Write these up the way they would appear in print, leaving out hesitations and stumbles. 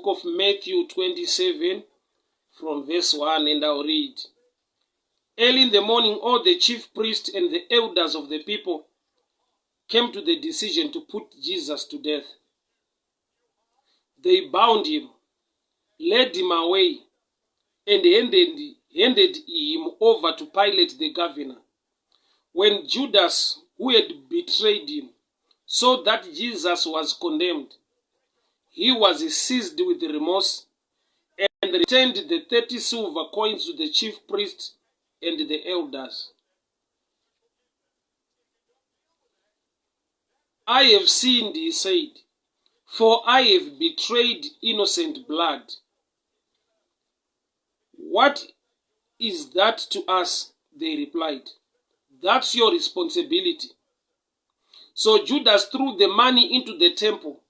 book of Matthew 27 from verse 1 and I'll read. Early in the morning, all the chief priests and the elders of the people came to the decision to put Jesus to death. They bound him, led him away, and handed, handed him over to Pilate the governor. When Judas, who had betrayed him, saw that Jesus was condemned, he was seized with remorse and returned the 30 silver coins to the chief priests and the elders. I have sinned, he said, for I have betrayed innocent blood. What is that to us? They replied. That's your responsibility. So Judas threw the money into the temple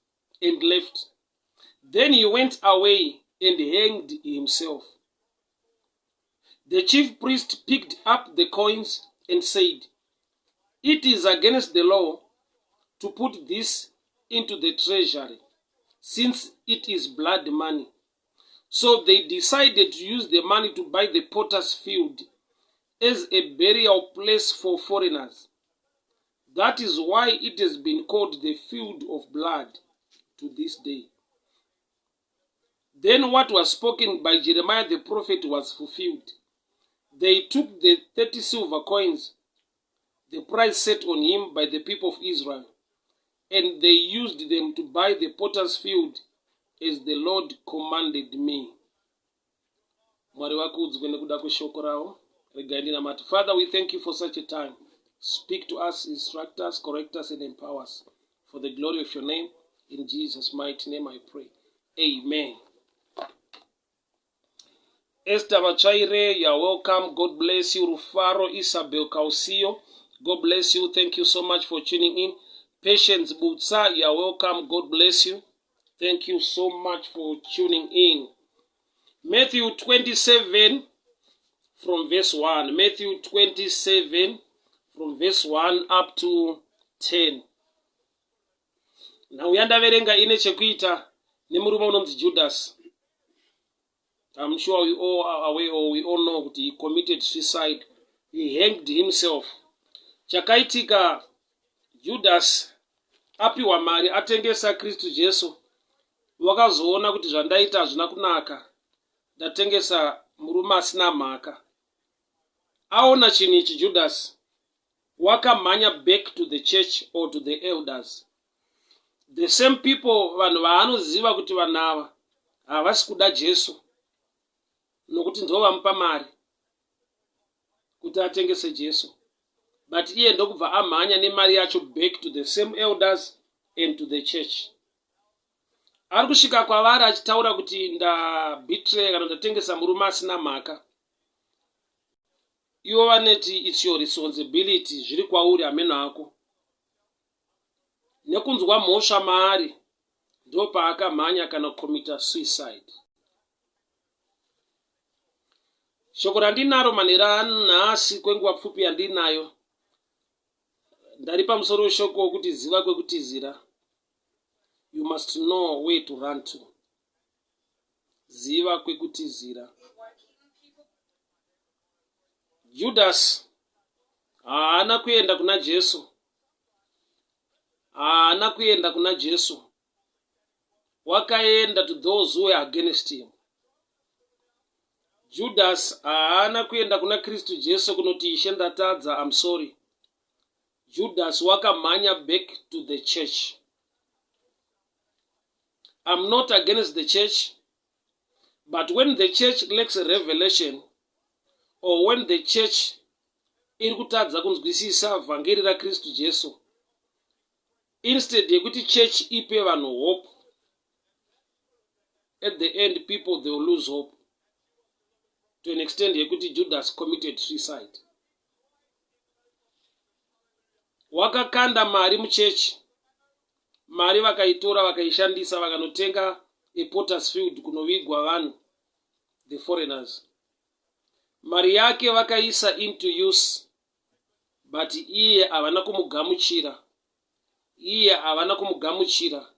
and left. Then he went away and hanged himself. The chief priest picked up the coins and said, It is against the law to put this into the treasury, since it is blood money. So they decided to use the money to buy the potter's field as a burial place for foreigners. That is why it has been called the field of blood to this day. Then what was spoken by Jeremiah the prophet was fulfilled. They took the 30 silver coins, the price set on him by the people of Israel, and they used them to buy the potter's field as the Lord commanded me. Mwari vakudzwe nekuda kweshoko ravo. Regai ndinamate. Father, we thank you for such a time. Speak to us, instruct us, correct us, and empower us. For the glory of your name, in Jesus' mighty name I pray. Amen. Esther Machaire, you are welcome. God bless you. Rufaro Isabel Kausiyo, God bless you. Thank you so much for tuning in. Patience Butsa, you are welcome. God bless you. Thank you so much for tuning in. Matthew 27 from verse 1. Matthew 27 from verse 1 up to 10. Nhau yandaverenga ine chekuita nemurume unonzi Judas. I'm sure we all are aware or we all know kuti he committed suicide. He hanged himself. Chakaitika Judas apiwa mari atengesa Kristu Jesu wakazoona kuti zvandaita hazvina kunaka ndatengesa murume asina mhaka. Aona chinhu ichi Judas wakamhanya back to the church or to the elders the same people vanhu vaanoziva kuti vanhu ava havasi kuda Jesu nokuti ndivo vamupa mari kuti atengese Jesu but iye ndokubva amhanya nemari yacho back to the same elders and to the church ari kusvika kwavari achitaura kuti ndabetray kana ndatengesa murume asina mhaka ivo vaneti its your responsibility zviri kwauri hameno ako nekunzwa mhosva maari ndopaakamhanya kana kucommitta suicide shoko randinaro manhero anhasi kwenguva pfupi yandinayo ndari pamusoro weshoko wokuti ziva kwekutizira you must know where to run to ziva kwekutizira Judasi haana kuenda kuna Jesu. Haana kuenda kuna Jesu. Wakaenda to those who were against him. Judas haana kuenda kuna Kristu Jesu kunoti Ishe ndatadza, I'm sorry. Judas wakamhanya back to the church. I'm not against the church. But when the church lacks revelation or when the church iri kutadza kunzwisisa vhangeri raKristu Jesu, instead yekuti church ipe vanhu hope, at the end people they will lose hope to an extent yekuti Judas committed suicide. Wakakanda mari muchechi Mari vakaitora vakaishandisa vakanotenga a potter's field kunovigwa vanhu the foreigners. Mari yake vakaisa into use but iye havana kumugamuchira. Iye havana kumugamuchira.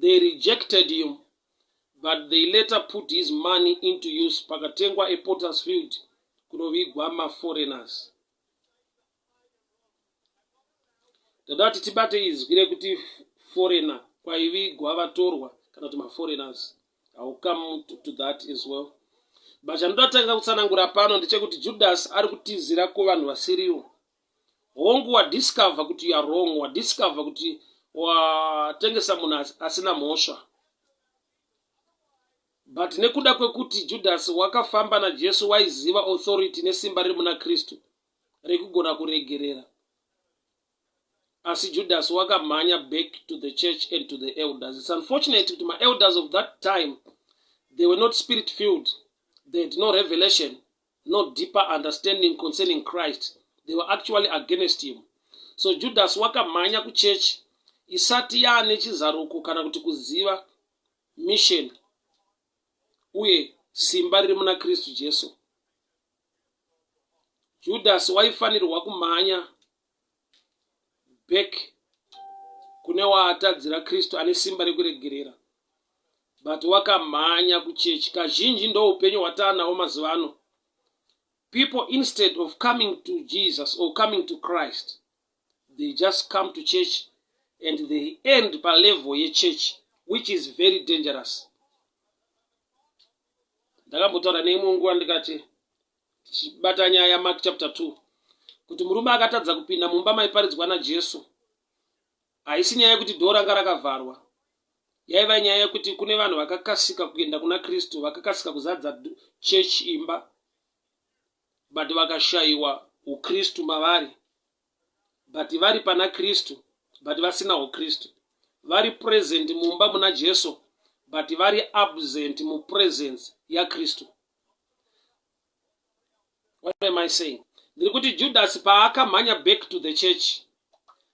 They rejected him. But they later put his money into use pakatengwa a potter's field kunovigwa maforeigners. Ndada kuti tibate izwi rekuti foreigner, kwaivigwa vatorwa kana kuti maforeigners. I will come to that as well. But chandoda tanga kutsanangura pano ndechekuti Judas ari kutizira kuvanhu vasiriwo. Hongu, wadiscover kuti you are wrong, wadiscover kuti watengesa munhu asina mhosva, but nekuda kwekuti Judas wakafamba naJesu, waiziva authority nesimba riri muna Kristu rekugona kuregerera. Asi Judas wakamhanya back to the church and to the elders. It's unfortunate kuti maelders of that time, they were not spirit filled. They had no revelation, no deeper understanding concerning Christ. They were actually against him. So Judas wakamhanya kuchechi isati yaane chizaruko kana kuti kuziva mission uye simba riri muna Kristu Jesu. Judas waifanirwa kumhanya back kune waatadzira, Kristu ane simba rekuregerera, but wakamhanya kuchechi. Kazhinji ndo upenyu hwataanawo mazuva ano. People, instead of coming to Jesus or coming to Christ, they just come to church and they end palevel yechurch, which is very dangerous. Ndakambotaura neimwe nguva ndikati, tichibata nyaya yaMark chapter 2, kuti murume akatadza kupinda mumba maiparidzwa naJesu, haisi nyaya yekuti door ranga rakavharwa. Yaiva nyaya yekuti kune vanhu vakakasika kuenda kuna Kristu, vakakasika kuzadza church imba, but vakashayiwa ukristu mavari. But vari pana Kristu, but vasina ukristu. Vari present mumba muna Jesu, but vari absent mupresence yaKristu. What am I saying? Ndiri kuti Judas paakamhanya back to the church,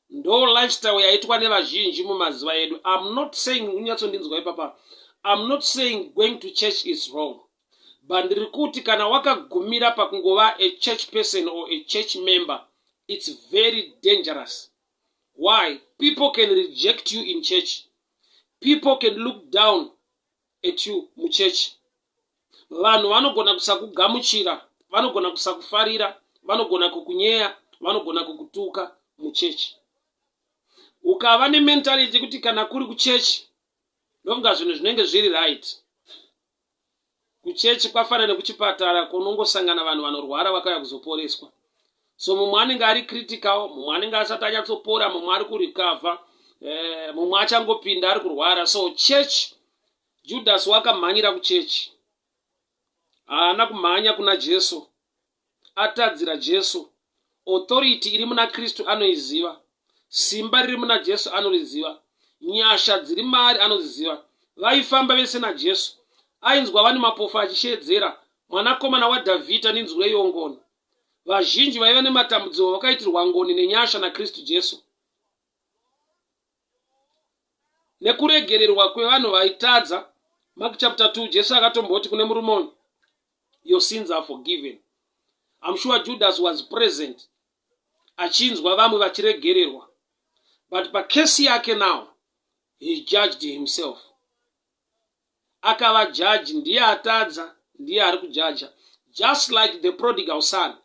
ndo lifestyle yaitwa nevazhinji mumazuva edu. I'm not saying, unyatsondinzwa ipapa, I'm not saying going to church is wrong, but ndiri kuti kana wakagumira pakungova a church person or a church member, it's very dangerous. Why? People can reject you in church. People can look down at you muchurch. Vanhu vanogona kusakugamuchira, vanogona kusakufarira, vanogona kukunyeya, vanogona kukutuka muchechi. Ukava nementality yekuti kana kuri kuchechi ndofunga zvinhu zvinenge zviri right, kuchechi kwafanana nekuchipatara kunongosangana vanhu vanorwara vakauya kuzoporeswa. So mumwe anenge ari critical, mumwe anenge asati anyatsopora, mumwe ari kurecover, mumwe achangopinda ari kurwara. So church, Judas wakamhanyira kuchechi, haana kumhanya kuna Jesu. Atadzira Jesu, authority iri muna Kristu anoiziva, simba riri muna Jesu anoriziva, nyasha dziri maari anodziziva. Vaifamba vese naJesu. Ainzwa vane mapofu achishedzera, "Mwanakomana waDhavhidha, ndinzwireiwo ngoni." Vazhinji vaiva nematambudziko vakaitirwa ngoni nenyasha naKristu Jesu nekuregererwa kwevanhu vaitadza. Mark chapter 2, Jesu akatomboti kune murume uyu, "Your sins are forgiven." I'm sure Judas was present achinzwa vamwe vachiregererwa, but pacase yake now he judged himself. Akava judge, ndiye atadza, ndiye ari kujaja. Just like the prodigal son.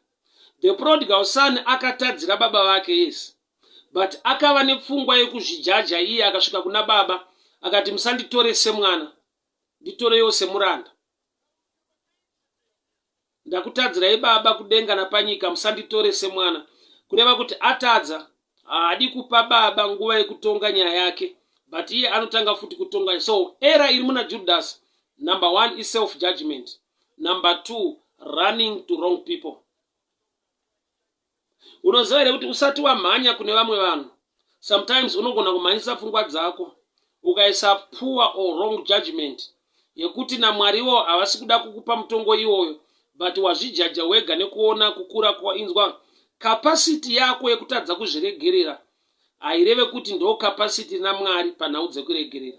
The prodigal son akatadzira baba vake, yes, but akava nepfungwa yekuzvijaja iye. Akasvika kuna baba akati, "Musanditore semwana, nditorewo semuranda. Ndakutadzirai baba, kudenga napanyika. Musanditore semwana." Kureva kuti atadza, haadi kupa baba nguva yekutonga nyaya yake, but iye anotanga futi kutonga. So error iri muna Judas, number one is self judgment, number two, running to wrong people. Unoziva here kuti usati wamhanya kune vamwe vanhu, sometimes unogona kumhanyisa pfungwa dzako, ukaisa poor or wrong judgment yekuti naMwariwo havasi kuda kukupa mutongo iwoyo, but wazvijaja wega nekuona kukura kwainzwa. Capacity yako yekutadza kuzviregerera haireve kuti ndo capacity naMwari panhau dzekuregerera.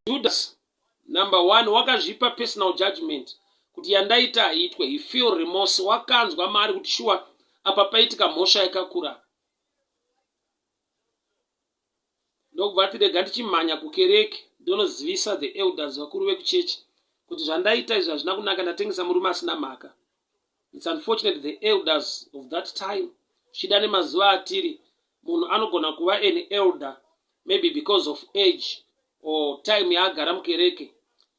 Judas, number one, wakazvipa personal judgment kuti yandaita haitwe. He feel remorse. Wakanzwa mari kuti shuwa apa paitika mhosva yakakura. Ndokubva ati rega ndichimhanya kukereke ndonozivisa the elders, vakuru vekuchechi, kuti zvandaita izvi hazvina kunaka, ndatengesa murume asina mhaka. It's unfortunate the elders of that time, zvichida nemazuva atiri, munhu anogona kuva an elder maybe because of age or time yaagara mukereke,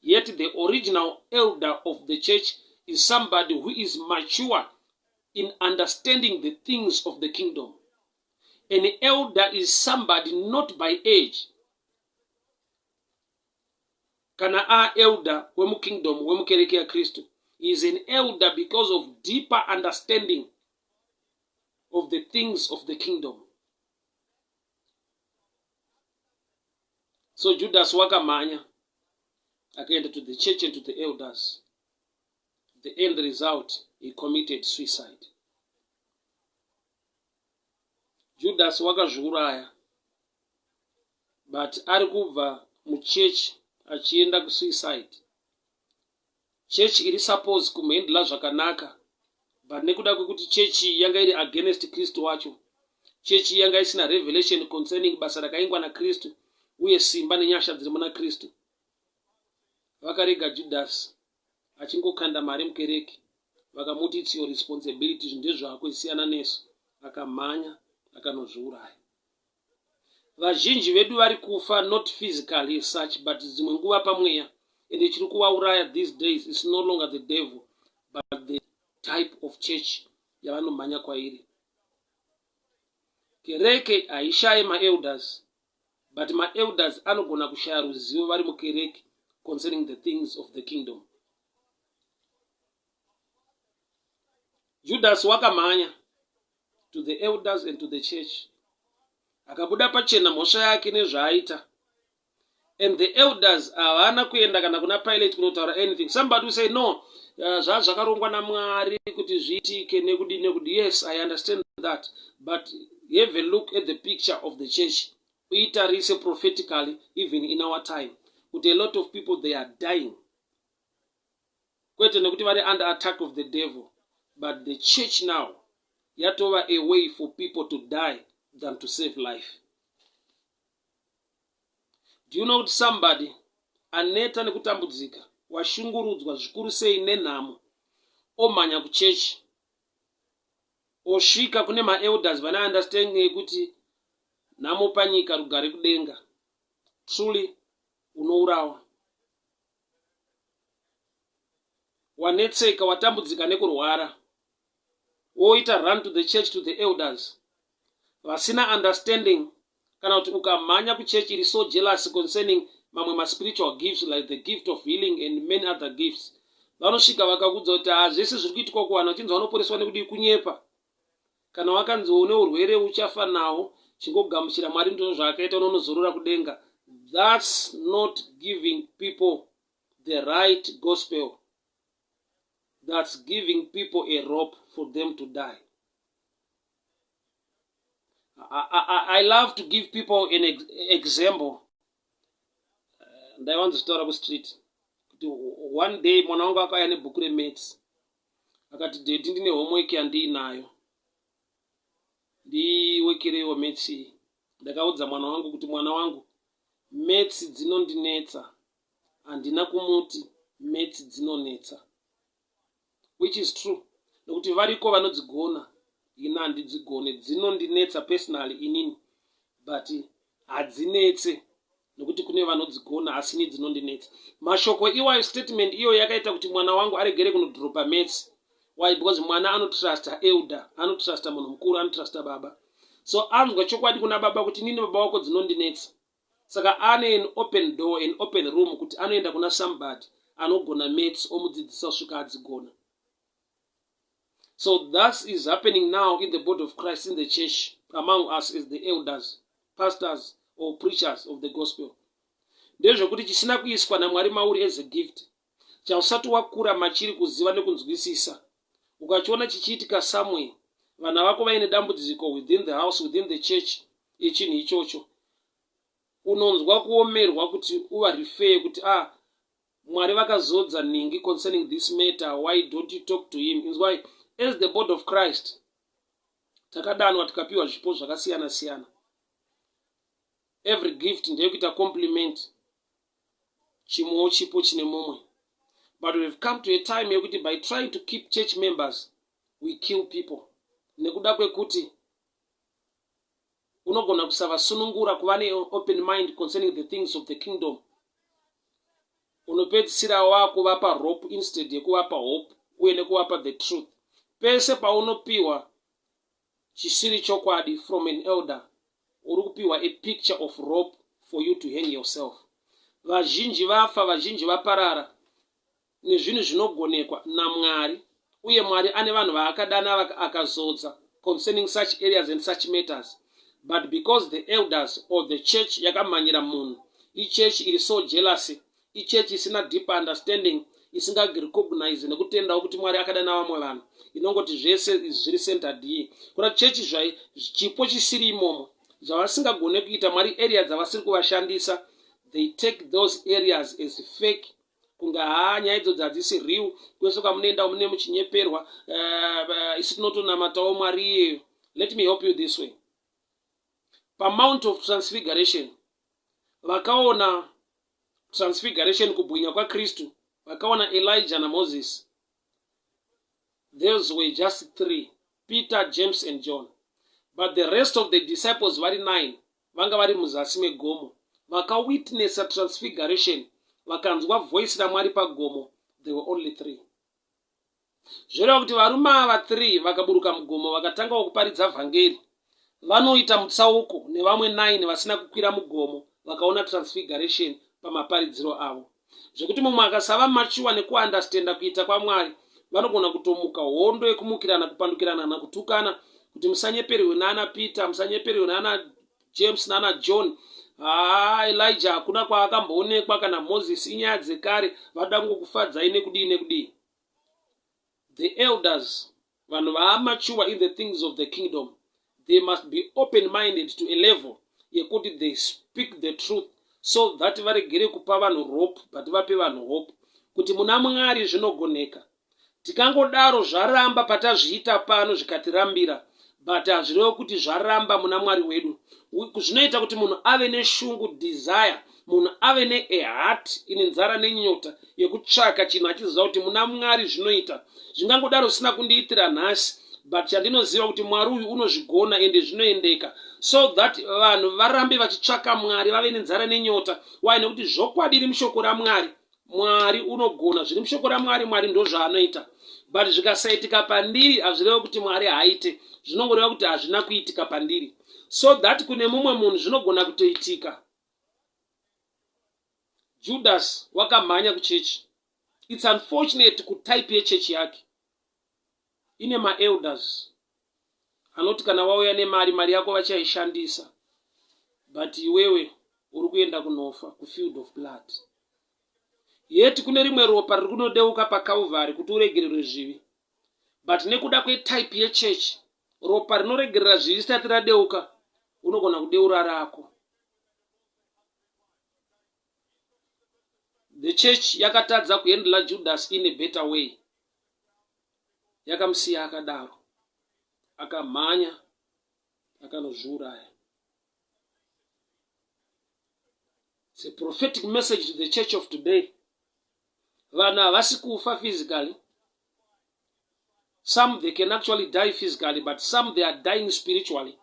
yet the original elder of the church is somebody who is mature in understanding the things of the kingdom. An elder is somebody not by age. Kana aelder wemukingdom, wemukereke yaKristu, is an elder because of deeper understanding of the things of the kingdom. So Judas wakamhanya akaenda to the church and to the elders. The end result, he committed suicide. Judasi wakazviuraya but ari kubva muchechi achienda kusuicide. Chechi iri suppose kumuhendla zvakanaka, but nekuda kwekuti chechi iyi yanga iri against Kristu wacho, chechi iyi yanga isina revelation concerning basa rakaingwa naKristu uye simba nenyasha dziri muna Kristu, vakarega Judasi achingokanda mari mukereke, vakamuti it's your responsibility, zvinhu ndezvako, isiyana nesu. Akamhanya akanozviuraya. Vazhinji vedu vari kufa not physically as such, but dzimwe nguva pamweya, ende chiri kuvauraya these days is no longer the devil but the type of church yavanomhanya kwairi. Kereke haishaye maelders, but maelders anogona kushaya ruzivo vari mukereke concerning the things of the kingdom. Judas wakamhanya to the elders and to the church, akabuda pachena mhosva yake nezvaaita, and the elders havana kuenda kana kuna Pilate kunotaura anything. Somebody will say, no, zvaa zvakarongwa naMwari kuti zviitike nekudi nekudi. Yes, I understand that, but have a look at the picture of the church, uitarise prophetically even in our time, kuti a lot of people, they are dying, kwete nekuti vari under attack of the devil, but the church now yatova a way for people to die than to save life. Do you know kuti somebody aneta nekutambudzika, washungurudzwa zvikuru sei nenhamo, omhanya kuchechi, osvika kune maelders vane understanding yekuti nhamo panyika, rugare kudenga, truly unourawa. Wanetseka, watambudzika nekurwara, woita run to the church, to the elders vasina understanding, kana kuti ukamhanya kuchechi iri so jealous concerning mamwe maspiritual gifts like the gift of healing and many other gifts, vanosvika vakakuudza kuti ha, zvese zviri kuitwa kuvanhu vachinzi vanoporeswa nekudii, kunyepa. Kana wakanzi une urwere uchafa nawo, chingogamuchira Mwari, ndizvo zvaakaita, unonozorora kudenga. That's not giving people the right gospel. That's giving people a rope for them to die. I love to give people an example. Ndaiwanzozvitaura kustreet kuti one day mwana wangu akauya nebhuku remaths, akati, "Daddy, ndine homework yandiinayo, ndiwekereiwo maths iyi." Ndakaudza mwana wangu kuti, "Mwana wangu, maths dzinondinetsa." Handina kumuti maths dzinonetsa, which is true, nekuti variko vanodzigona, ini handidzigone. Dzinondinetsa personally inini, but hadzinetse nekuti kune vanodzigona, asi ini dzinondinetsa. Mashoko iwayo, statement iyo yakaita kuti mwana wangu aregere kunodropa maths. Why? Because mwana anotrusta elder, anotrusta munhu mukuru, anotrusta baba. So anzwa chokwadi kuna baba kuti nini baba wako dzinondinetsa, saka ane an open door, an open room, kuti anoenda kuna somebody anogona maths, omudzidzisa kusvika adzigona. So that is happening now in the body of Christ, in the church, among us as the elders, pastors or preachers of the gospel. Ndezvekuti chisina kuiswa naMwari mauri as a gift, chausati wakura machiri kuziva nekunzwisisa, ukachiona chichiitika somewhere, vana vako vaine dambudziko within the house, within the church, yechinhu ichocho, unonzwa kuomerwa kuti uvarefer kuti, ah, Mwari vakazodza nhingi concerning this matter, why don't you talk to him? Inzwai, as the body of Christ takadanwa, tikapiwa zvipo zvakasiyana siyana. Every gift ndeyekuita compliment chimwewo chipo chine mumwe. But we have come to a time yekuti by trying to keep church members we kill people nekuda kwekuti unogona kusavasunungura kuva neopen mind concerning the things of the kingdom. Unopedzisira wakuvapa rope instead yekuvapa hope uye nekuvapa the truth. Pese paunopiwa chisiri chokwadi from an elder uri kupiwa a picture of rope for you to hang yourself. Vazhinji vafa, vazhinji vaparara nezvinhu zvinogonekwa naMwari uye Mwari ane vanhu vaakadana akazodza concerning such areas and such matters but because the elders or the church yakamhanyira munhu ichechi iri so jealousy ichechi isina deep understanding isingarecognize nekutendawo kuti Mwari akadana vamwe vanhu inongoti zvese izvi zviri centered here kuna chechi zvai chipo chisiri imomo zvavasingagone kuita Mwari area dzavasiri kuvashandisa they take those areas as fake kunge haa nyaya idzodzo hadzisi real kwese kwamunoenda mune muchinyeperwa isu tinotonamatawo Mwari iyeyo. Let me help you this way. PaMount of Transfiguration vakaona transfiguration, kubwinya kwaKristu, vakaona Elijah naMoses. Those were just three, Peter, James and John, but the rest of the disciples vari nine vanga vari muzasi megomo vakawitnessa transfiguration, vakanzwa voice raMwari pagomo. They were only three. Zvoreva kuti varume ava three vakaburuka mugomo vakatangawo kuparidza vhangeri, vanoita mutsauko nevamwe nine vasina kukwira mugomo vakaona transfiguration pamaparidziro avo. Zvekuti mumwe akasava machuwa nekuandastenda kuita kwaMwari, vanogona kutomuka hondo yekumukirana, kupandukirana nakutukana kuti musanyeperwe naana Peter, musanyeperwe naana James naana John. Haa, Elijah hakuna kwaakamboonekwa kana Moses, inyaya dzekare, vada kungokufadzai nekudii nekudii. The elders, vanhu vaamature in the things of the kingdom, they must be open minded to a level yekuti they speak the truth so that varegere kupa vanhu rope but vape vanhu hope kuti muna Mwari zvinogoneka. Tikangodaro zvaramba patazviita pano zvikatirambira, but hazvirevo kuti zvaramba muna Mwari wedu. Zvinoita kuti munhu ave neshungu, desire, munhu ave neaheart ine nzara nenyota yekutsvaka chinhu achiziva kuti muna Mwari zvinoita. Zvingangodaro zvisina kundiitira nhasi, but chandinoziva kuti Mwari uyu unozvigona ende zvinoendeka, so that vanhu varambe vachitsvaka Mwari, vave nenzara nenyota. Why? Nekuti zvokwadi iri mushoko raMwari. Mwari unogona zviri mushoko raMwari. Mwari ndo zvaanoita, but zvikasaitika pandiri hazvireva kuti Mwari haaite, zvinongoreva kuti hazvina kuitika pandiri, so that kune mumwe munhu zvinogona kutoitika. Judas wakamhanya kuchechi. It's unfortunate kutype yechechi yake ine maelders anoti kana wauya nemari, mari yako vachaishandisa, but iwewe uri kuenda kunofa kufield of blood. Yeti kune rimwe ropa riri kunodeuka paCalvary kuti uregererwe zvivi, but nekuda kwetype yechechi, ropa rinoregerera zvivi risati radeuka, unogona kudeura rako. The church yakatadza kuhandla Judas in a better way, yakamusiya akadaro, akamhanya akanozviuraya. It's a prophetic message to the church of today. Vanhu havasi kufa physically. Some, they can actually die physically, but some, they are dying spiritually.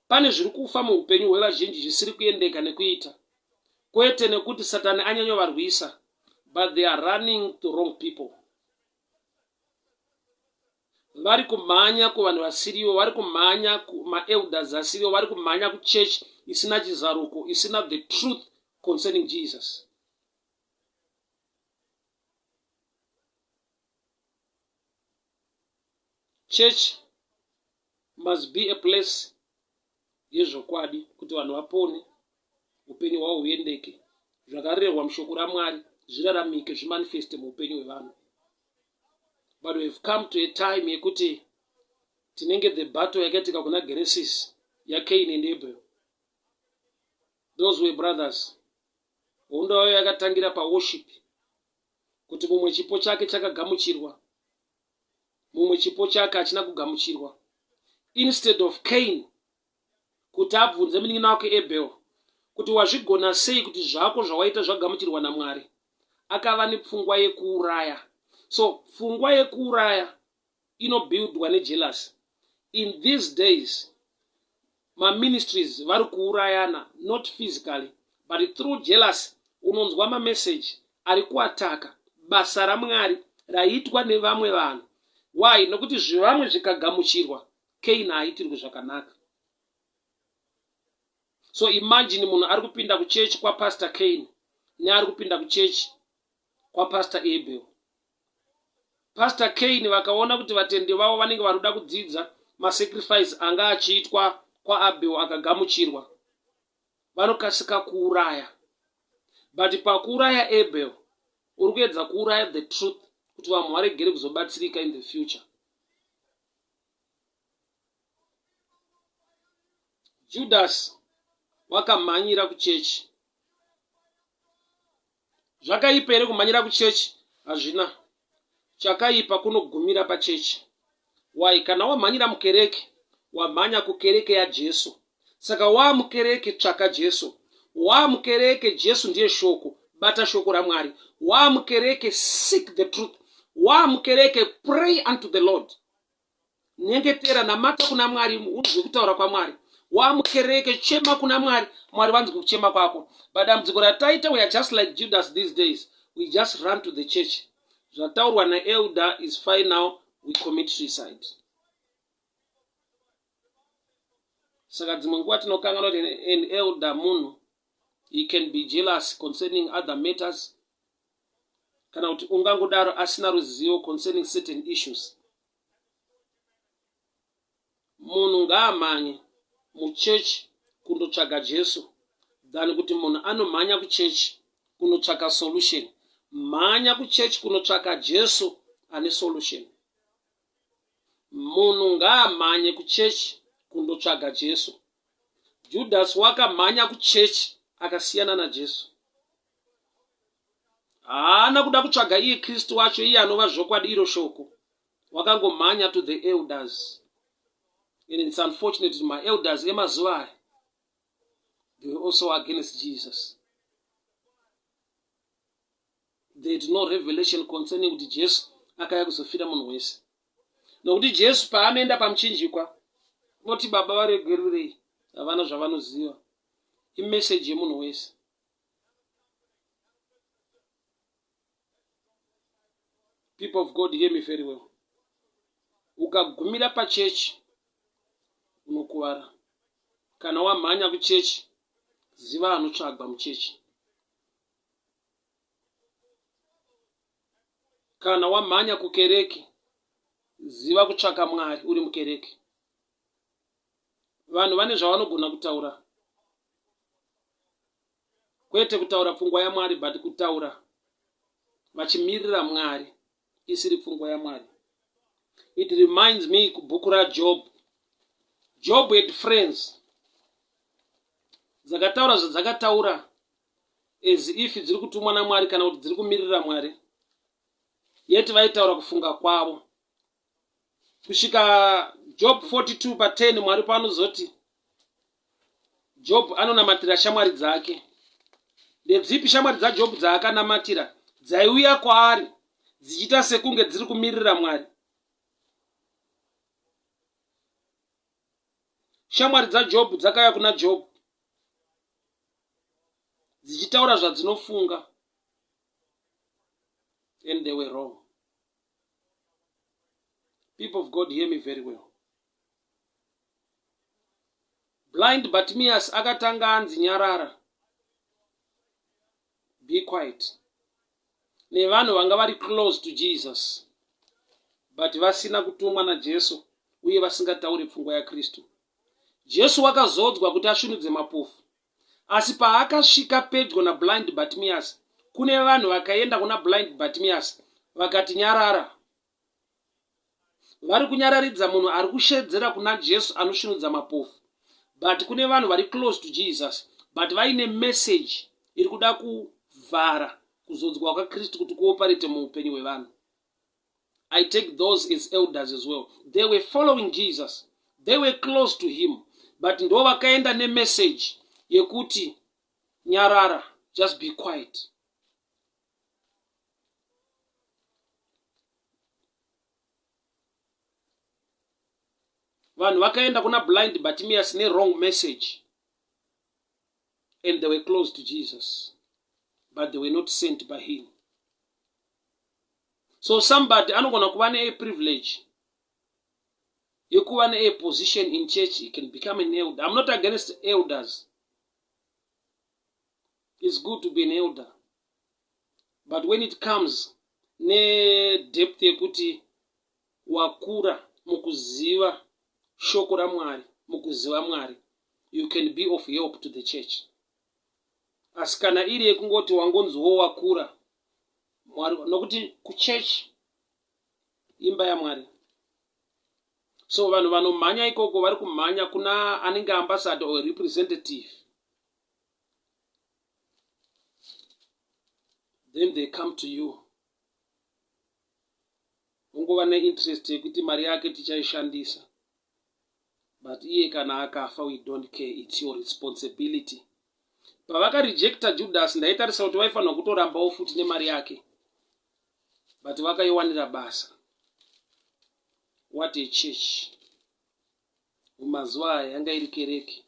Pane zviri kufa muupenyu hwevazhinji zvisiri kuendeka nekuita, kwete nekuti Satani anyanyovarwisa, but they are running to wrong people. Vari kumhanya kuvanhu vasirivo, vari kumhanya kumaelders asirivo, vari kumhanya kuchechi isina chizaruko, isina the truth concerning Jesus. Church must be a place yezvokwadi kuti vanhu vapone, upenyu hwavo huendeke, zvakarehwa mushoko raMwari zviraramike, zvimanifeste muupenyu hwevanhu. But we have come to a time yekuti tinenge the battle yakaitika kuna Genesis yaCain and Abel. Those were brothers. Hondo yayo yakatangira paworship, kuti mumwe chipo chake chakagamuchirwa, mumwe chipo chake hachina kugamuchirwa. Instead of Cain kuti abvunze munin'ina wake Abel kuti wazvigona sei kuti zvako zvawaita zvagamuchirwa namwari. Akava nepfungwa yekuuraya. So pfungwa yekuuraya inobuildwa nejealousy. In these days maministries vari kuurayana not physically but through jealousy. Unonzwa mamessage ari kuataka basa raMwari raiitwa nevamwe vanhu. Why? Nokuti zvevamwe zvikagamuchirwa, Cain haaitirwi zvakanaka. So imagine munhu ari kupinda kuchechi kwaPastor Cain neari kupinda kuchechi kwaPastor Abel. Pastor Cain vakaona kuti vatendi vavo vanenge vari kuda kudzidza masacrifice anga achiitwa kwaAbel akagamuchirwa, vanokasika kuuraya. But pakuuraya Abel, uri kuedza kuuraya the truth kuti vanhu varegere kuzobatsirika in the future. Judas wakamhanyira kuchechi. Zvakaipa here kumhanyira kuchechi? Hazvina. Chakaipa kunogumira pachechi. Why? Kana wamhanyira mukereke, wamhanya kukereke yaJesu. Saka waamukereke, tsvaka Jesu. Waamukereke, Jesu ndiye shoko. Bata shoko raMwari. Waamukereke, seek the truth. Waamukereke, pray unto the Lord. Nyengetera, namata kuna Mwari, unzwe kutaura kwaMwari. Wamukereke, chema kuna Mwari, Mwari vanzwe kuchema kwako. But dambudziko rataita, we are just like Judas these days. We just run to the church. Zvataurwa naelder is final, we commit suicide. Saka dzimwe nguva tinokanganwa kuti an elder munhu, he can be jealous concerning other matters, kana kuti ungangodaro asina ruzivo concerning certain issues. Munhu ngaamhanye muchechi kundotsvaga Jesu than kuti munhu anomhanya kuchechi kunotsvaka solution. Mhanya kuchechi kunotsvaka Jesu ane solution. Munhu ngaamhanye kuchechi kundotsvaga Jesu. Judas wakamhanya kuchechi akasiyana naJesu. Haana kuda kutsvaga iye Kristu wacho, iye anova zvokwadi iro shoko. Wakangomhanya to the elders. And it's unfortunate kuti maelders emazuva aya, they were also against Jesus. They had no revelation concerning kuti Jesu akaya kuzofira munhu wese. Nokuti Jesu paanoenda pamuchinjikwa, unoti Baba varegererei, havana zvavanoziva. Imeseji yemunhu wese. People of God, hear me very well. Ukagumira pachechi unokuvara. Kana wamhanya kuchechi, ziva anotsvagwa muchechi. Kana wamhanya kukereke, ziva kutsvaka Mwari uri mukereke. Vanhu vane zvavanogona kutaura, kwete kutaura pfungwa yaMwari, but kutaura vachimirira Mwari isiri pfungwa yaMwari. It reminds me kubhuku raJob. Job had friends dzakataura zvadzakataura as if dziri kutumwa naMwari kana kuti dziri kumirira Mwari, yet vaitaura kufunga kwavo. Kusvika Job 42 pa10, Mwari paanozoti Job anonamatira shamwari dzake. Ndedzipi shamwari dzaJob dzaakanamatira? Dzaiuya kwaari dzichiita sekunge dziri kumirira Mwari. Shamwari dzaJob dzakauya kuna Job dzichitaura zvadzinofunga, and they were wrong. People of God, hear me very well. Blind Bartimaeus akatanga anzi nyarara, be quiet, nevanhu vanga vari close to Jesus but vasina kutumwa naJesu uye vasingatauri pfungwa yaKristu. Jesu wakazodzwa kuti asvinudze mapofu, asi paakasvika pedyo naBlind Bartimaeus, kune vanhu vakaenda kuna Blind Bartimaeus vakati nyarara. Vari kunyararidza munhu ari kushedzera kuna Jesu anosvinudza mapofu, but kune vanhu vari close to Jesus but vaine message iri kuda kuvhara kuzodzwa kwaKristu kuti kuoparete muupenyu hwevanhu. I take those as elders as well. They were following Jesus, they were close to him, but ndo vakaenda nemessage yekuti Nyarara, just be quiet. Vanhu vakaenda kuna blind Bartimaeus ne wrong message and they were close to Jesus but they were not sent by him. So somebody anogona kuva ne privilege yekuva ne position in church, he can become an elder. I'm not against elders. It's good to be an elder. But when it comes nedepth yekuti wakura mukuziva shoko raMwari, mukuziva Mwari, you can be of help to the church. Asi kana iri yekungoti wangonziwo wakura Mwari, nokuti kuchurch imba yaMwari. So vanhu vanomhanya ikoko vari kumhanya kuna anenge ambassador or representative. Then they come to you. Ungova neinterest yekuti mari yake tichaishandisa. But iye kana akafa we don't care, it's your responsibility. Pavakarejecta Judas ndaitarisa kuti vaifanirwa kutorambawo futi nemari yake. But vakaiwanira basa. What a church. Mumazuva aya yanga iri kereke.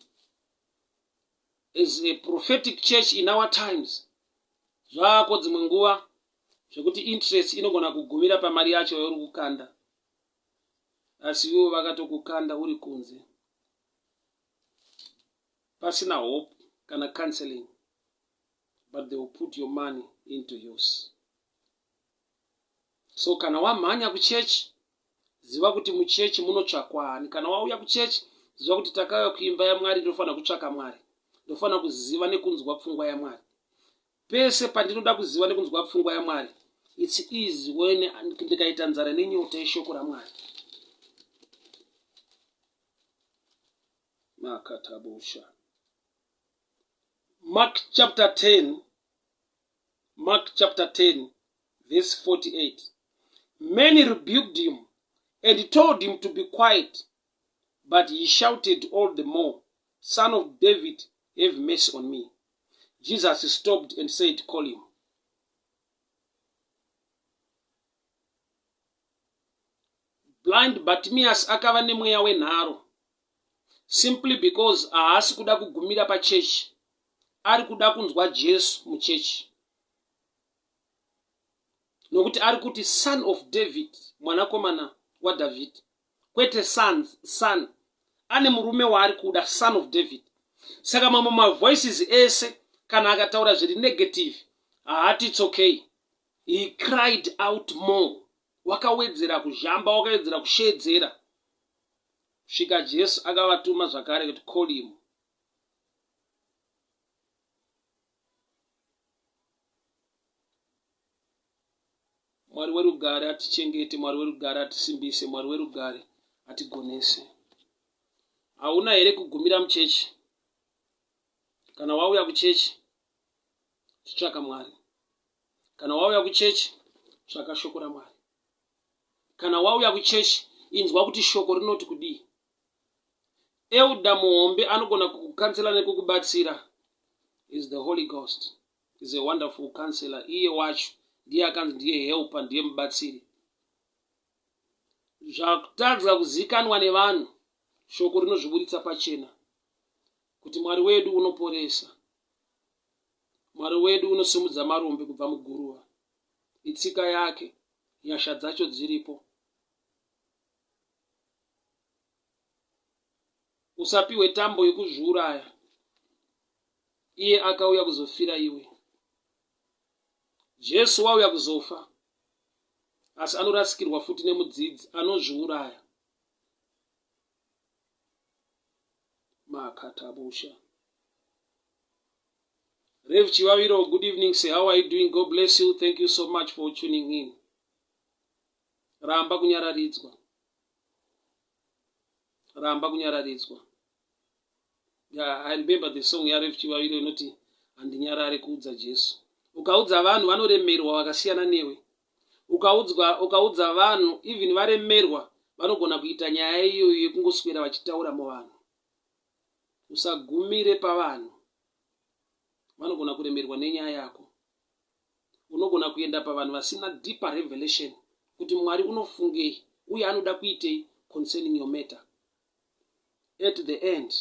As a prophetic church in our times, zvako dzimwe nguva zvekuti interest inogona kugumira pamari yacho yauri kukanda, asi ivo vakatokukanda uri kunze pasina hope kana counseling, but they will put your money into use. So kana wamhanya kuchechi, ziva kuti muchechi munotsvakwa ani. Kana wauya kuchechi, ziva kuti takauya kuimba yaMwari, ndinofanira kutsvaka Mwari, ndinofanira kuziva nekunzwa pfungwa yaMwari. Pese pandinoda kuziva nekunzwa pfungwa yaMwari, it's easy when ndikaita nzara nenyota yeshoko raMwari. Makatabusha. Mark chapter 10, Mark chapter 10 verse 48. Many rebuked him and told him to be quiet, but he shouted all the more, Son of David, have mercy on me. Jesus stopped and said, Call him. Blind Bartimaeus akava nemweya wenharo simply because haasi kuda kugumira pachechi, ari kuda kunzwa Jesu muchechi, nokuti ari kuti Son of David, mwanakomana waDavid, kwete sons, son ane murume waari kuda, Son of David. Saka mamwe mavoices ese kana akataura zviri negative, haati it's okay. He cried out more, wakawedzera kuzhamba, wakawedzera kusheedzera, svika Jesu akavatuma zvakare kuti call him. Mwari werugare atichengete, Mwari werugare atisimbise, Mwari werugare atigonese. Hauna here kugumira muchechi? Kana wauya kuchechi, chitsvaka Mwari. Kana wauya kuchechi, tsvaka shoko raMwari. Kana wauya kuchechi, inzwa kuti shoko rinoti kudii. Elder muhombe anogona kukukansela nekukubatsira is the Holy Ghost. Is a wonderful counselor. Iye wacho ndiye akanzi ndiye helper, ndiye mubatsiri. Zvakutadza kuzikanwa nevanhu, shoko rinozviburitsa pachena kuti Mwari wedu unoporesa, Mwari wedu unosimudza marombe kubva muguruva. Itsika yake, nyasha dzacho dziripo. Usapiwe tambo yekuzviuraya, iye akauya kuzofira iwe. Jesu wauya kuzofa, asi anorasikirwa futi nemudzidzi anozviuraya. Makatabusha. Rev Chivaviro, good evening sir. How are you doing? God bless you. Thank you so much for tuning in. Ramba kunyararidzwa. Ramba kunyararidzwa. Yeah, I remember the song yaRev Chivaviro inoti handinyarare kuudza Jesu. Ukaudza vanhu vanoremerwa vakasiyana newe. Ukaudzwa, ukaudza vanhu even varemerwa vanogona kuita nyaya iyoyo yekungoswera vachitaura muvanhu. Usagumire pavanhu. Vanogona kuremerwa nenyaya yako. Unogona kuenda pavanhu vasina deeper revelation kuti Mwari unofungei uye anoda kuitei concerning your matter. At the end,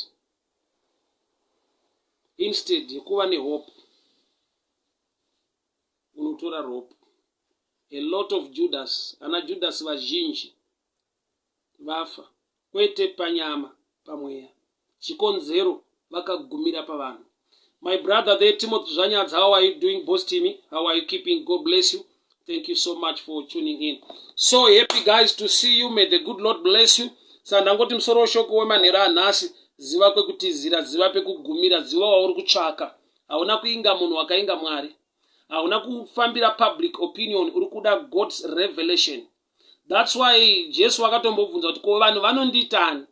instead yekuva nehope, unotora rope. A lot of Judas, ana Judas vazhinji vafa, kwete panyama, pamweya. Chikonzero vakagumira pavanhu. My brother there, Timothy Zvanyadza, how are you doing, boss Timmy? How are you keeping? God bless you. Thank you so much for tuning in. So happy, guys, to see you. May the good Lord bless you. Saka ndangoti musoro weshoko wemanhero anhasi: ziva kwekutizira, ziva pekugumira, ziva wauri kutsvaka. Hauna kuinga munhu, wakainga Mwari. Hauna kufambira public opinion, uri kuda God's revelation. That's why Jesu akatombobvunza kuti, "Ko vanhu vanonditani?"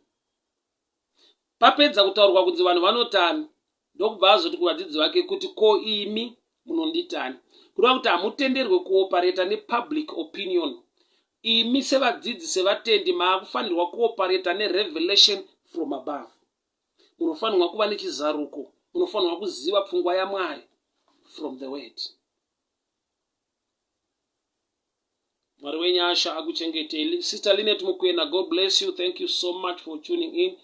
Papedza kutaurwa kunzi vanhu vanotani, ndokubva azoti kuvadzidzi vake kuti, "Ko imi munonditani?" Kureva kuti hamutenderwe kuoperate nepublic opinion. Imi sevadzidzi, sevatendi, maakufanirwa kuoperate nerevelation from above. Munofanirwa kuva nechizaruko, munofanirwa kuziva pfungwa yaMwari from the word. Mwari wenyasha akuchengetei. Sister Linet Mukwena, God bless you. Thank you so much for tuning in.